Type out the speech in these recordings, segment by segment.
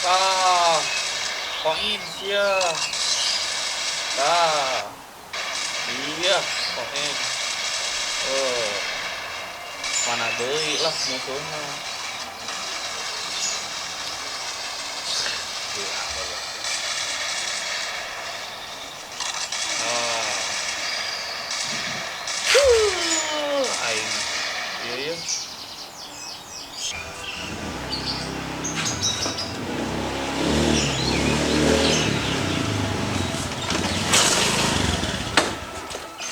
Tah. Koin sia. Tah. Iya, koin. Eh. Mana deui lah musuhna. Iya, bagus. Ah. Huh, aing. Iya, iya.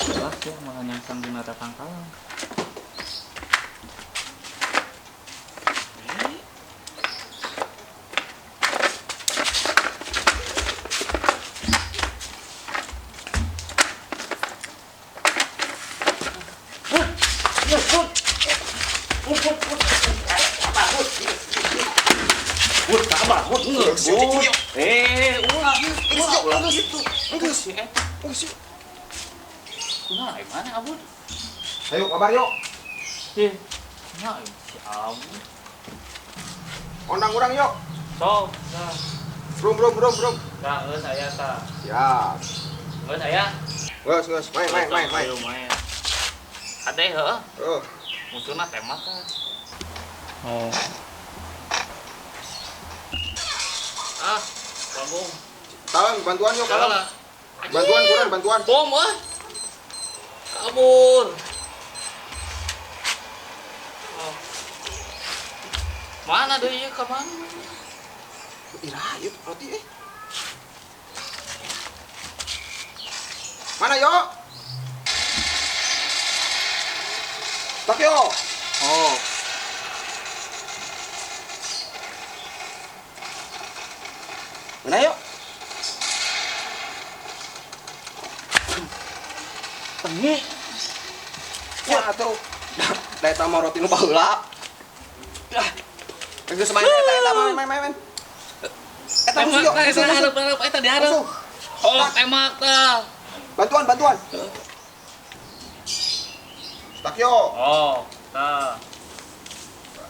Jelas ya, malah nyangsang di mata pangkalan. Eh, ulah, ulah, ulah gitu. Geus, geus. Kumaha mana Abud? Ayo kabar yuk. Eh, kumaha si Abud? Ondang urang yuk. Sok, tah. Brum brum brum brum. Tah, geus aya tah. Siap. Geus aya. Geus, geus, main main main main. Ayo main. Ade heuh. Heuh. Musuhna tembak kan. Oh. Ah, bom. Tolong bantuan yuk, kalem. Bantuan kurang bantuan. Bom euy. Kabur. Oh. Mana deui ieu ka mana? Iraha ieu roti eh. Mana yo? Tak yo. Oh. Mana yo? Tengi. Ya atuh. Da eta mah roti nu baheula. Ah. Geus main eta eta main main main. Eta musuh yo. Eta hareup eta dihareup. Oh, tembak tah. Bantuan, bantuan. Tak yo. Oh, tah.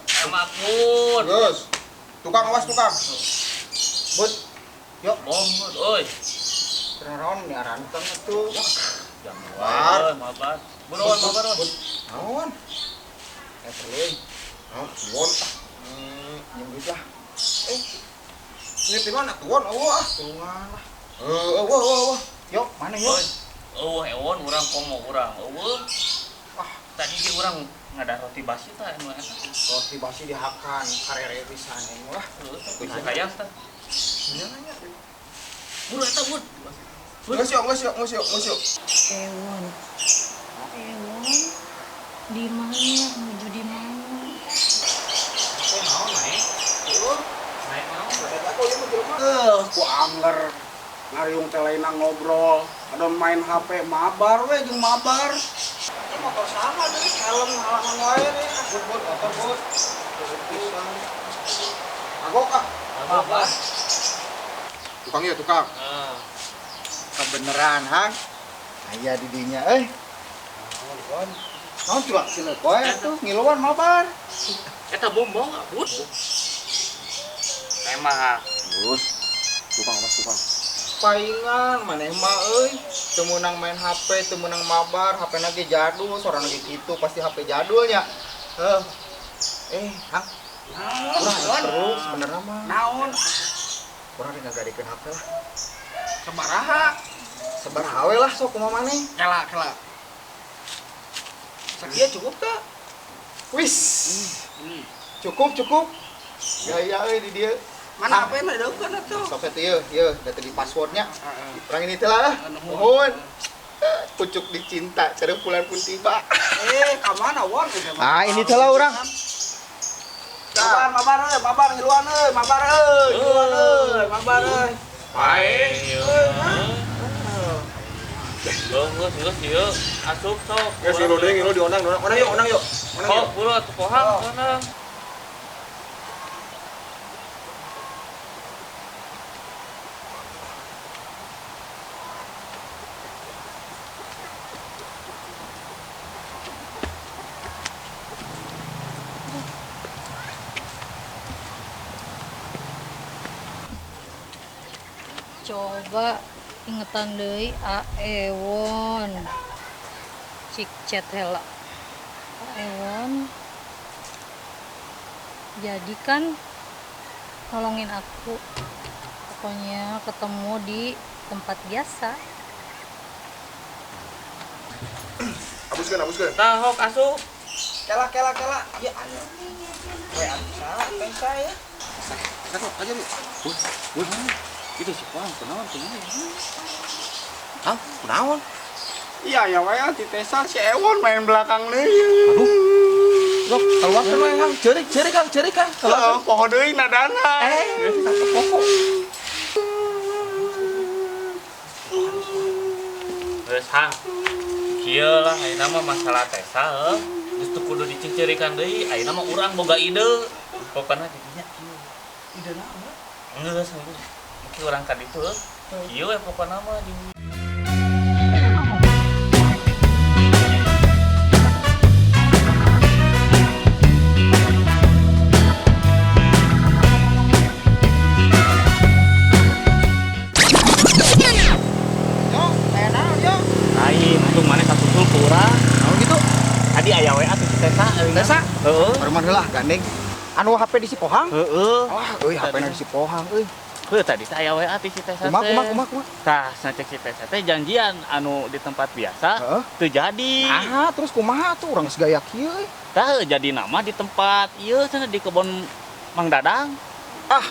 Tembak pun. Geus. Tukang awas tukang. Bud. Yo, bom euy. Kenaon ni aranteng atuh. Mabar, mabar. Buruan, mabar. Naon? Eh, perlu. Naon? Tuon ah. Yang duit lah. Eh. Ini tiluan atuon eueuh ah. Tulungan lah. Heuh, eueuh, eueuh. Yo, mana yo? Eueuh, ewon urang komo urang. Eueuh. Ah, tadi ge urang ngadah roti basi tah anu eta. Roti basi dihakan karere pisan aing lah. Heuh, bisa hayang tah. Nya nya. Buru eta, Bud. Geus yuk, geus yuk, geus yuk, geus yuk. Ewon. Ewon. Di mana? Menuju di mana? Eh, naon naik? Heuh. Naik naon? Eta aku ieu mah jelema. Eh, ku angger ngariung teh lainna ngobrol, adon main HP mabar we jeung mabar. Ini motor sama deui, helm halangan wae deui. Bud, bud, motor bud. Pisan. Kagok ah. Kagok ah. Tukang ieu, tukang. Heeh. Kebeneran, Hang. Aya di dinya euy. Naon? Naon culak cileuk wae atuh ngiluan mabar. Eta bom bom Bud. Tembak. Terus tukang awas tukang. Paingan maneh mah euy, teu meunang main HP, teu meunang mabar, HP-na ge jadul, sorana ge kitu pasti HP jadulnya. Heuh. Eh, Hang. Urang perlu sebenarnya mah. Naon? Urang rek ngagadekeun HP lah. Sabaraha? Sabaraha we lah sok kumaha maneh. Kela, kela. Sakieu cukup teu? Wis. Cukup, cukup. Gaya euy di dieu. Mana HP na dideukeun atuh? Sok eta ieu, ieu da tadi passwordnya. Urang ini teh lah. Nuhun. Pucuk dicinta, cara bulan pun tiba. Eh, ka mana won? Ah, ini teh lah urang. Mabar, mabar euy, mabar ngiluan euy, mabar euy, ngiluan euy, mabar euy. Pae. Geus, geus, geus ieu. Asup sok. Geus ngilu deui, ngilu diondang, diondang. Ondang yuk, ondang yuk. Ondang yuk. Sok buru atuh pohang ondang. Coba ingetan deui A Ewon. Cik chat heula. A Ewon. Jadi kan nolongin aku. Pokoknya ketemu di tempat biasa. Abuskeun, abuskeun. Tah hok asup. Kela kela kela. Ya ayo. We atuh salah teh saya. Kok aja nih. Wih, itu si Pohang kunaon kumaha? Hah? Kunaon? Iya ya we ti Tesa si Ewon main belakang deui. Aduh. Sok keluarkeun we Kang. Ceurik, ceurik Kang, ceurik Kang. Heeh, poho deui nadana. Poho. Geus hang. Kieu lah ayeuna mah masalah Tesa heuh. Geus teu kudu diceureurikan deui, ayeuna mah urang boga ide. Pokona didinya kieu. Ide naon? Geus geus. Mungkin urang ka ditu heuh. Kieu we pokona mah di Yo, aya naon yo? Lain, untung maneh kasusul ku urang. Naon gitu? Tadi aya WA tuh si Tesa euy. Tesa? Heeh. Baru heula gandeng. Anu HP di si Pohang? Heeh. Wah, euy HP-na di si Pohang euy. Heuh tadi teh aya WA ti si Tesa. Kumaha kumaha kumaha kumaha? Tah, cek si Tesa teh janjian anu di tempat biasa Heeh. teu jadi. Ah, terus kumaha tuh urang geus gaya kieu euy. Tah jadi nama di tempat ieu cenah di kebon Mang Dadang. Ah,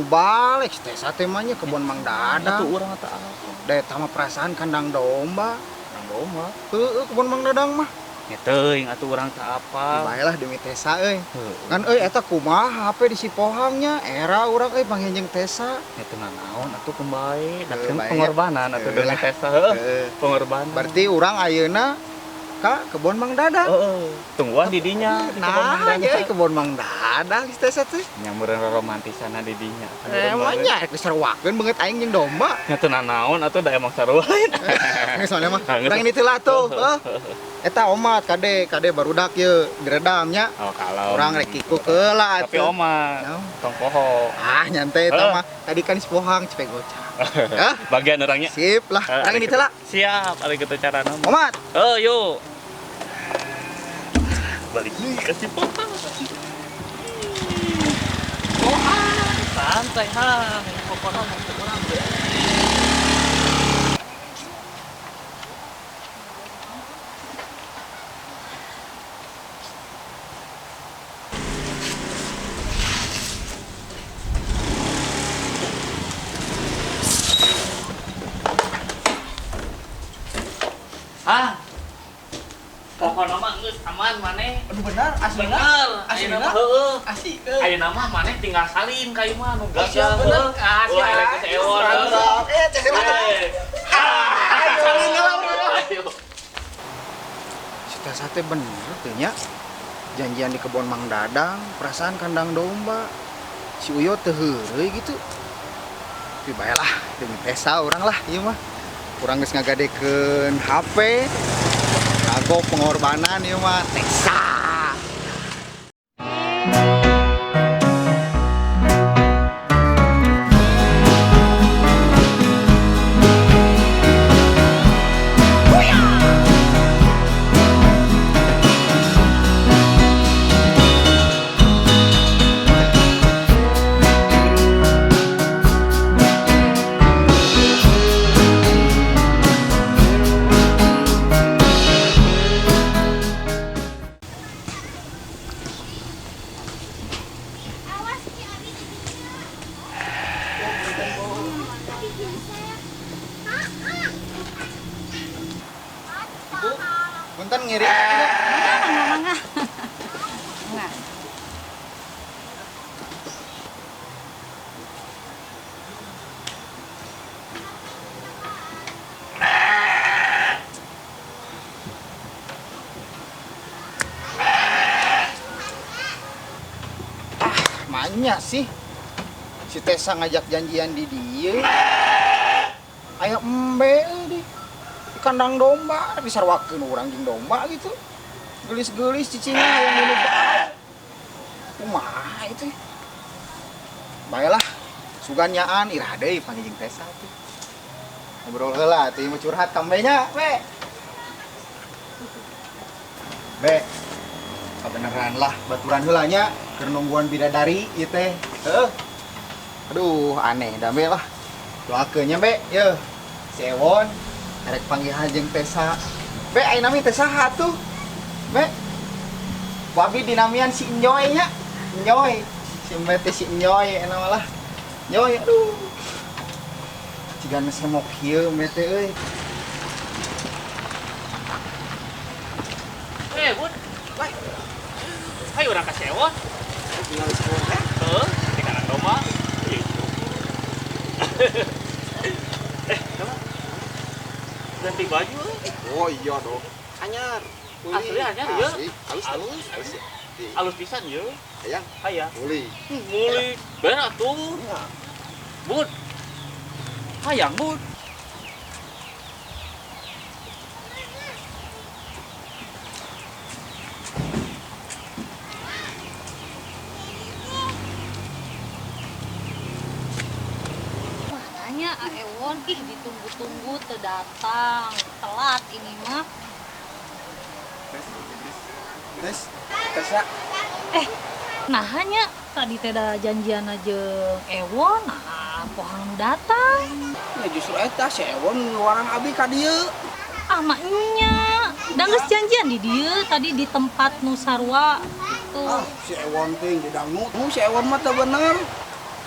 balik si Tesa teh mah nya kebon Mang Dadang. Atuh urang teh apa? Da eta mah perasaan kandang domba. Kandang domba. Heeh, kebon Mang Dadang mah. Ya teuing atuh urang teh apa? Bae lah demi Tesa euy. Kan euy eta kumaha HP di si Pohangnya, era urang euy panggil jeung Tesa. Ya teu nanaon atuh kumbae, da Heuh, kan bae. pengorbanan atuh demi Heuh lah. Tesa heuh. Heuh. Pengorbanan. Berarti urang ayeuna ka kebon Mang Dadang. Heeh, tungguan di dinya di kebon Mang Nah, Dadang. ya kebon Mang Dadang si Tesa teh. Nya meureun romantisana di dinya. Emangnya rek disaruakeun beungeut aing jeung domba. Nya teu nanaon atuh da emang sarua. Geus soalnya mah. Ah, geus. Urang ini teh lah tuh. Heuh. Eta omat kade, kade barudak ye diredam nya. Oh, kalau Urang rek kikuk heula tapi atuh. omat Naon? tong poho. Ah, nyantai eta Heuh. mah. Tadi kan si Pohang cepet gocap. Hah? Bagian orangnya. Sip lah. Urang ini teh lah. Siap, ada gitu cara nama. Omat. Oh, yuk. Balik nih ke si Pohang. Pohang, santai hang. Pokoknya mau ke orang deh. Ah, pokoknya mah geus aman maneh. Aduh benar, aslina. Bener, Aslina? ayeuna mah heueuh. Asik euy. Ayeuna mah maneh tinggal salin ka ieu mah nu Oh, siap, bener. Ah, Wah, siap. elek geus ewon. Mantap. Eh, cek Eh. Salin heula urang. Ayo. Si Tesa teh bener teh nya. Janjian di kebon Mang Dadang, perasaan kandang domba. Si Uyo teu heureuy gitu. Tapi bae lah, demi Tesa urang lah ieu mah. Urang geus ngagadekeun HP. Kagok pengorbanan ieu mah Tesa. Ibu, punten ngiring. Mangga, mangga. Mangga. Manya sih. Si Tesa ngajak janjian di dia. Aya embe euy di kandang domba, disarwakeun urang jeung domba gitu. Geulis-geulis cicingna hayang minum bau. Kumaha itu? Bae lah. Sugan nyaan iraha deui panggil jeung Tesa tuh. Ngobrol heula atuh ieu curhat kambe nya, Be. Be. Kabeneran lah baturan heula nya keur nungguan bidadari ieu teh. Heuh. Aduh, aneh da Be lah. Doakeun nya Be, yeuh. Si Ewon erek panggihan jeung Tesa. Be, aya nami teh saha tuh? Be. Wabi dinamian si Nyoy nya. Nyoy. Si Mbe teh si Nyoy enak malah. Nyoy, aduh. Cigan semok kieu Mbe teh euy. Bud. Wah. Hayu urang ka si Ewon. Tinggal si Ewon teh. Heuh, di kanan domba. Coba. Ganti baju. Oh iya dong. Anyar. Asli anyar ieu. Halus halus. Halus. Halus pisan ieu. Hayang. Hayang. Muli. Muli. Bener atuh. Bud. Hayang, Bud. Mananya Ewon ih ditunggu-tunggu teu datang. Telat ini mah. Tes, Tesa. Nah hanya tadi teh da janjian jeung Ewon, nah pohang datang. Ya justru eta si Ewon ngeluaran abi ka dieu. Ah maknya, da geus janjian di dieu tadi di tempat nu sarua gitu. Ah, si Ewon teh didangu. Si Ewon mah teu bener.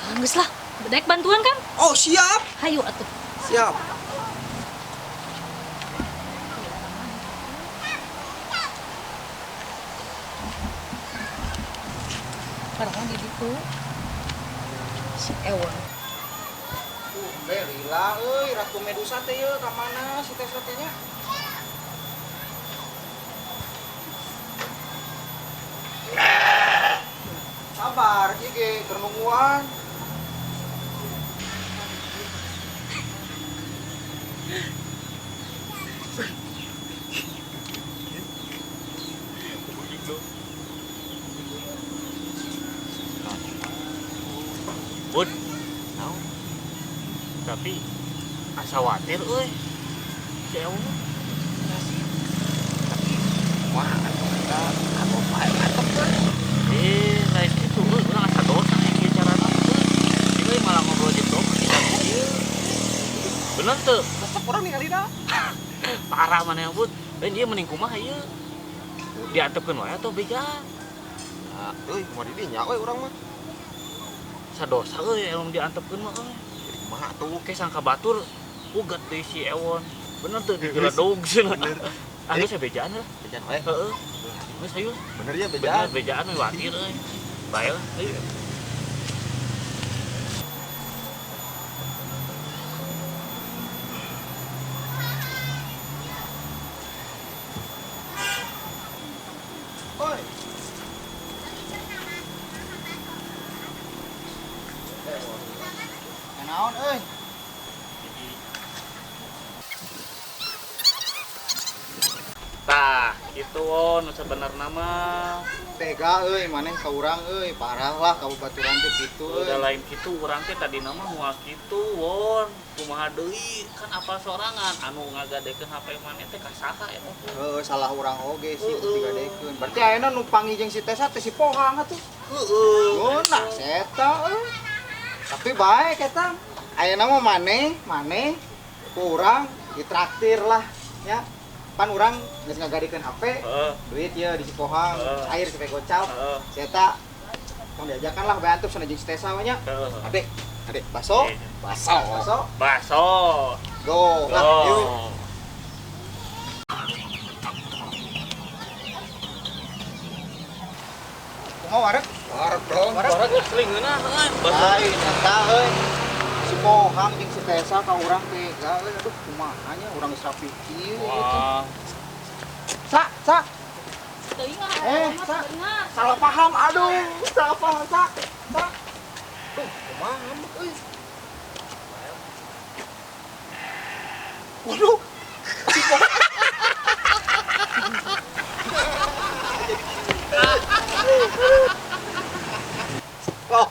Ah, geus lah, daek bantuan kan? Oh, siap. Hayu atuh. Siap. Karena di situ si Ewon. Be lila euy, Ratu Medusa teh ieu ka mana si Tesa teh nya? Sabar ieu ge keur nungguan. Bud. Tapi asa watir euy. Si Ewon. Tapi wah eta anu pae atep teh. Lain kitu euy, urang asa dosa ieu carana euy. Ieu malah ngobrol jeung domba kita ieu. Bener teu? Resep urang ningali da. Parah maneh Bud. Lain ieu mending kumaha ieu? Diantepkeun wae atuh bejaan. Nah, euy, moal di dinya euy urang mah. Sadosa euy emang diantepkeun mah euy. Jadi kumaha atuh? Oke sangka batur uget deui si Ewon. Bener teu digeledog cenah. Ah geus bejaan lah. Bejaan wae. Heeh. Geus hayu. Bener ya bejaan. Bener bejaan we watir euy. Bae lah hayu. Oi. Naon euy? Tah, kitu won nu sabenerna mah. Tega euy maneh ka urang euy, parah lah ka babaturan teh kitu euy. Udah lain kitu urang teh tadina mah moal kitu won. Kumaha deui kan apal sorangan anu ngagadekeun HP maneh teh ka saha eta teh. Heuh, salah urang oge sih digadekeun. Berarti ayeuna nu panggih jeung si Tesa teh si Pohang atuh. Heueuh. Oh, nah eta euy. Tapi baik eta. Ayeuna mah maneh ku urang ditraktir lah nya. Pan urang geus ngagadekeun HP, duit ieu di si Pohang, cair sampai gocap. Si eta tong diajakan lah bae antup sana jeung si Tesa we nya. Adek, adek baso, Baso. baso, Baso. Go, lah yuk. Kumaha wareg? Wareg dong. Wareg asli ngeunah euy. Lain eta euy. Si Pohang jeung si Tesa ka urang tega euy, aduh kumaha nya urang geus rapi kieu gitu. Sa, sa. Teu ingat. Sa. Salah paham, aduh, salah paham, sa. Sa. Duh, kumaha euy. Waduh. Si Pohang. Oh.